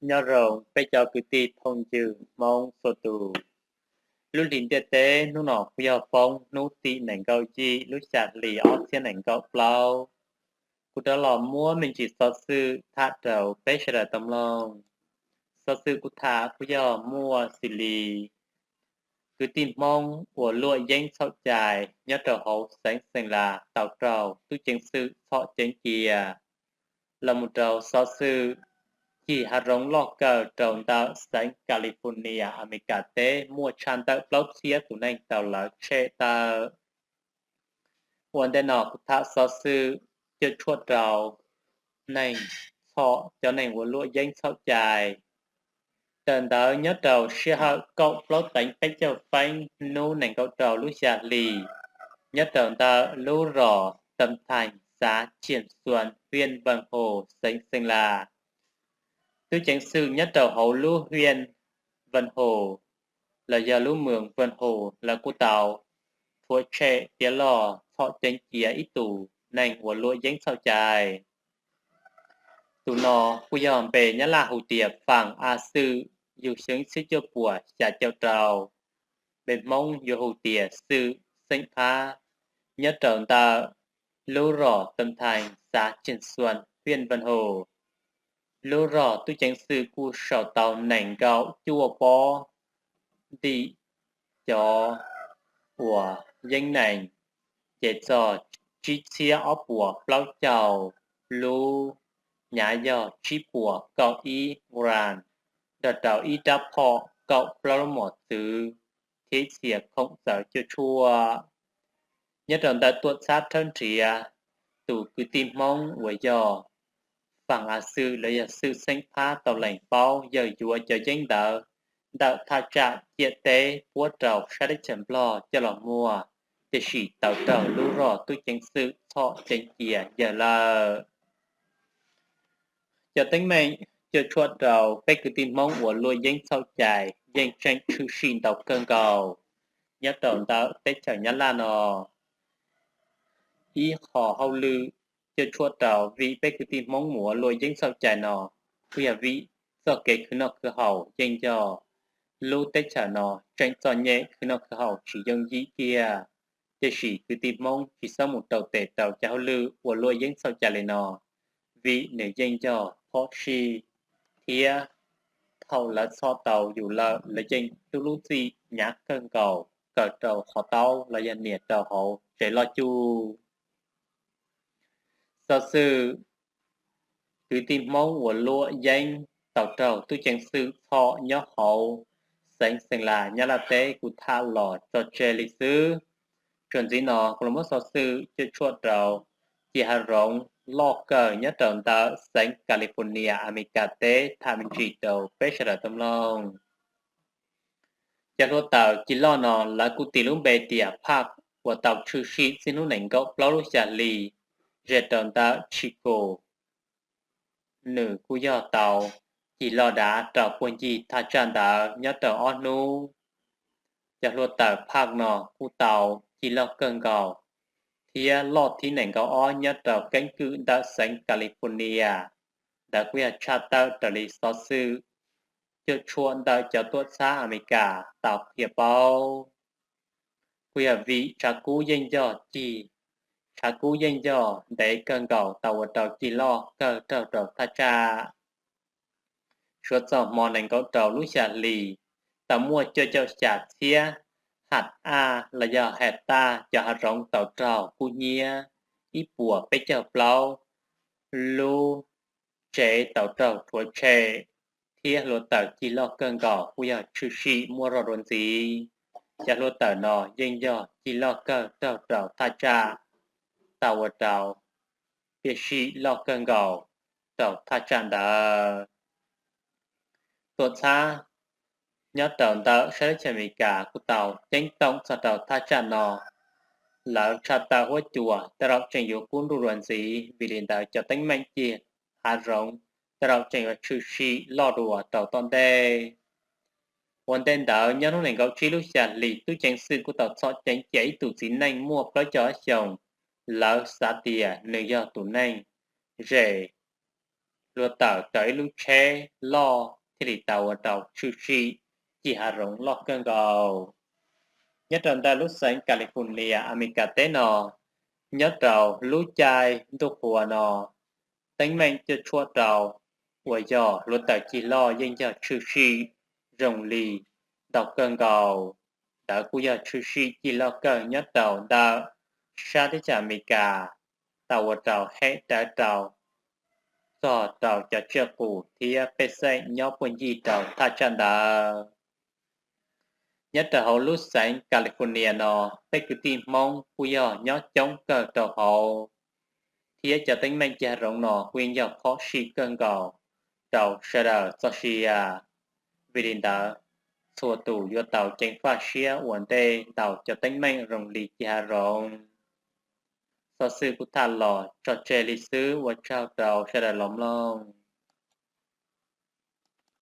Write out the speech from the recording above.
Nyob zoo peb cov kwv tij phooj ywg Hmoob txhua tus. Lub hlis ntiaj teb hnub no kuj yog poob hnub tim nees nkaum yim lub xya hli ob txhiab nees nkaum plaub. Kuv rov los muab me ntsis xov xwm tham rau peb sawv daws tau mloog. Xov xwm kuv tham kuj yog muaj xws li kwv tij Hmoob uas luaj yeeb txhaum cai nyob rau hauv xeev Xeem Las tau raug tub ceev xwm txhom ceev cia. Los mus rau xov xwm cig hav zoov loj kawg rau ntawm xeev California Amelikas teb muaj tshaj ntawm plaub txhiab tus neeg tau lawv tshem tawm. Ua ntej no kuv tham xov xwm cuam tshuam rau neeg txhom cov neeg uas luaj yeeb txhaum cai. Raws ntawd nyob rau sij hawm kaum plaub teev peb caug feeb hnub nees nkaum rau lub xya hli, nyob rau ntawm lub zos Tam Thaj xav Ciam Xuan hiaj Vaj Hus xeev Xeem Las, tub ceev xwm nyob rau hauv lub hiaj Vaj Hus los yog lub moos Vaj Hus lawv kuj tau rhuav tshem tiav los txhom ceev cia ib tus neeg uas luaj yeeb txhaum cai. Tus no kuj yog npe Nyab Laj hu tias Faam A Xwm, yug xyoo ib txhiab cuaj puas xya caum rau, npe Hmoob yuav hu tias Xwm xeem Phab, nyob rau ntawm lub zos Tam Thaj xav Ciam Xuan hiaj Vaj Hus. Lub zos tub ceev xwm kuj sau tau nees nkaum cuaj pob ntim cov uas yeeb nees, ces txog tsib txhiab ob puas plaub caug lub, nyav yog tsib puas kaum ib gram, nrog rau ib rab phom, kaum plaub lub mos txwv, thiab ib txhia khoom txawv cuam tshuam. Nyob rau ntawm tuam txhab rhawb nrhiav, tus kwv tij Hmoob uas yog Faam A Xwm los yog Xwm xeem Phab tau lees paub yawg yuav cov yeeb ntawd ntawm thaj tsam ciam teb puab rau sab teb chaws Nplog coj los muag, tiam sis tau raug lub zos tub ceev xwm txhom ceev cia yawg lawm. Cov teeb meem cuam tshuam rau peb kwv tij Hmoob uas luaj yeeb txhaum cai yeej tseem tshwm sim ntau kawg nkaus nyob rau ntawm teb chaws Nyab Laj no. Ib qho hauj lwm cuam tshuam rau vim peb kwv tij Hmoob uas luaj yeeb txhaum cai no kuj yog vim txoj kev khwv noj khwv haus yeej yog lub teb chaws no tseem txom nyem khwv noj khwv haus tsis yooj yim kiag. Tiam sis kwv tij Hmoob tsis txhob mus rau tes rau cov hauj lwm uas luaj yeeb txhaum cai li no, vim nws yeej yog phom sij, thiab thaum lawv txhom tau yus lawm lawv yeej tub lub txim hnyav kawg nkaus, kaw rau qhov taub los yog nias rau hauv tsev loj cuj. Xov xwm kwv tij Hmoob uas luaj yeeb tau raug tub ceev xwm txhom nyob hauv xeev Xeem Las Nyab Laj teb kuv tham los tso tseg li xwb. Txuas ntxiv no kuv los muab xov xwm cuam tshuam rau cig hav zoov loj kawg nyob rau ntawm xeev California Amelikas teb tham me ntsis rau peb sawv daws tau mloog. Cov hluav taws cig loj no lawv kuj tis lub npe tias Phaj uas tau tshwm sim txij hnub nees nkaum plaub lub xya hli ze rau ntawm Chico. Nws kuj yog tau cig loj dav rau puag ncig thaj tsam ntawd nyob rau ob hnub. Cov hluav taws Phaj no kuj tau cig loj kawg nkaus thiab loj thib nees nkaum ob nyob rau keeb kwm ntawm xeev California. Ntawd kuj yog tshaj tawm raws li xov xwm cuam tshuam ntawm cov tuam txhab Amelikas tau qhia paub. Kuj yog vim tshav kub yeej yog cig, tshav kub yeej yog ntev kawg nkaus tau ua rau cig loj kawg raug rau thaj tsam. Suav txog hmo nees nkaum rau lub xya hli, tau muaj cuaj caum xya txhiab haj aj los yog haj taj cov hav zoov tau raug kub hnyiab, ib puas peb caug plaub lub tsev tau raug rhuav tshem, thiab hluav taws cig loj kawg nkaus kuj yog tshwm sim muaj zog dua ntxiv. Cov hluav taws no yeej yog cig loj kawg raug rau thaj tsam, tau ua rau piam sij loj kawg nkaus rau thaj tsam ntawd. Tuam txhab nyob rau ntawm sab teb chaws Amelikas kuj tau ceeb toom txog rau thaj tsam no, lawv tshaj tawm huab cua tej zaum tseem yuav kub nruj dua ntxiv, vim li ntawd cov teeb meem cig hav zoov tej zaum tseem yuav tshwm sim loj dua rau tom ntej. Ua ntej ntawd nyob hnub nees nkaum tsib lub xya hli tub ceev xwm kuj tau txhom ceev cia ib tus txiv neej muaj plaub caug ob xyoos, lawv xav tias nws yog tus neeg zem luag tawm rau ib lub tsheb loj thiaj li tau ua rau tshwm sim ci hav zoov loj kawg nkaus. Nyob rau ntawm lub xeev California Amelikas teb no, nyob rau lub caij ntuj qhua no, teeb meem cuam tshuam rau uas yog hluav taws cig loj yeej yog tshwm sim zoo li ntau kawg nkaus. Ntawd kuj yog tshwm sim cig loj kawg nyob rau ntawm sab teb chaws Amelikas, tau ua rau hem rawv rau txog rau cov tsiaj qus thiab pej xeem nyob puag ncig rau thaj tsam ntawd. Nyob rau hauv lub xeev California no, peb kwv tij Hmoob kuj yog nyob coob kawg rau hauv, thiab cov teeb meem ci hav zoov no kuj yeej yog phom sij kawg nkaus rau sawv daws txoj sia. Vim li ntawd, txhua tus yuav tau ceev faj siab ua ntej ntau cov teeb meem zoo li ci hav zoov. Xov xwm kuv tham los tso tseg li xwb, ua tsaug rau sawv daws los mloog.